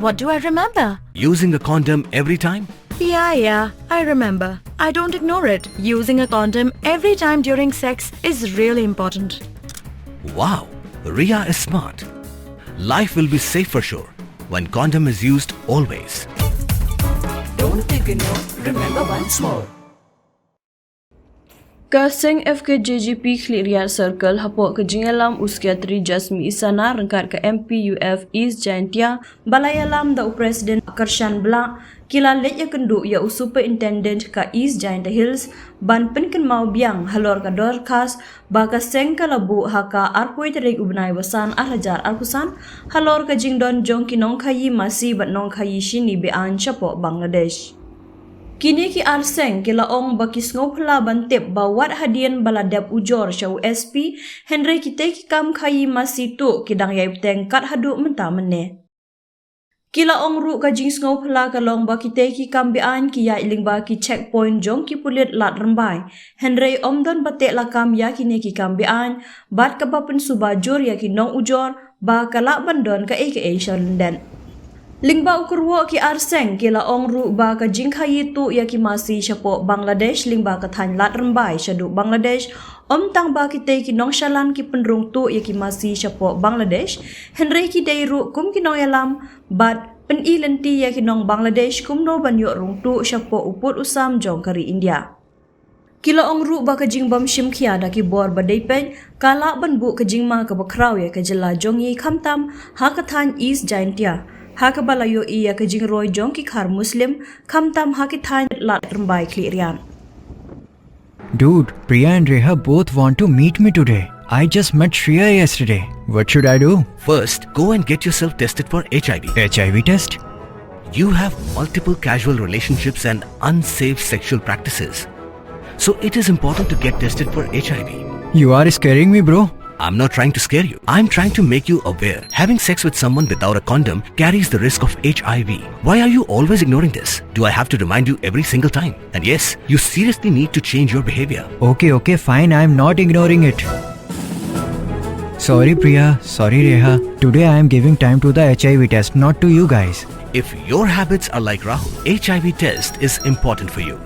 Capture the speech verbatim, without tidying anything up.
What do I remember? Using a condom every time? Yeah, yeah, I remember. I don't ignore it. Using a condom every time during sex is really important. Wow, Ria is smart. Life will be safe for sure when condom is used always. Don't ignore, remember once more. Ka seng F K J G P Khliehriat Circle hapoh ka jingïalam u Secretary Jasmine Isana ryngkat ka M P U F East Jaintia ba la ïalam da u President Kyrshan Blah ki la leit ïakynduh ïa u Superintendent ka East Jaintia Hills ban pynkynmaw biang halor ka dorkhas ba ka seng ka la buh ha ka arphew tarik u bnai ba san arhajar arphew san halor ka jingdon jong ki nongkhaïi masi bad nongkhaïi shini be-aiñ shapoh Bangladesh. Kine ki ar seng ki la ong ba ki sngewphylla ban tip ba wat hadien ba la dep ujor sha u S P, hynrei kitei ki kam khaïi masi tuh ki dang ïai bteng kat haduh mynta mynne. Ki la ong ruh ka jingsngewphylla ka long ba kitei ki kam be-aiñ ki ïaid lyngba ki checkpoint jong ki pulit Lad Rymbai, hynrei ym don ba teh lakam ïa kine ki kam be-aiñ bad kaba pynsuba jur ïa ki nongujor ba ka lah ban don kaei kaei sha lyndet. Lyngba u kyrwoh ki ar seng ki la ong ruh ba ka jingkhaïi tuh ïa ki masi shapoh Bangladesh lyngba ka thaiñ Lad Rymbai shaduh Bangladesh ym tang ba kitei ki nongshalan ki pynrung tuh ïa ki masi shapoh Bangladesh, hynrei ki dei ruh kum ki nongïalam bad pyni lynti ïa ki nong Bangladesh kumno ban ïoh rung tuh shapoh u pud u sam jong ka ri India. Ki la ong ruh ba ka jingbym shim khia da ki bor ba dei peit ka lah ban buh ka jingma kaba khraw ïa ka jylla jong ngi, khamtam ha ka thaiñ East Jaintia, ha kaba la ïohi ïa ka jingroi jong ki khar Muslim, khamtam ha ki thaiñ Lad Rymbai Khliehriat. Dude, Priya and Reha both want to meet me today. I just met Shreya yesterday. What should I do? First, go and get yourself tested for H I V. H I V test? You have multiple casual relationships and unsafe sexual practices. So it is important to get tested for H I V. You are scaring me, bro. I'm not trying to scare you. I'm trying to make you aware. Having sex with someone without a condom carries the risk of H I V. Why are you always ignoring this? Do I have to remind you every single time? And yes, you seriously need to change your behavior. Okay, okay, fine. I'm not ignoring it. Sorry, Priya. Sorry, Reha. Today I am giving time to the H I V test, not to you guys. If your habits are like Rahul, H I V test is important for you.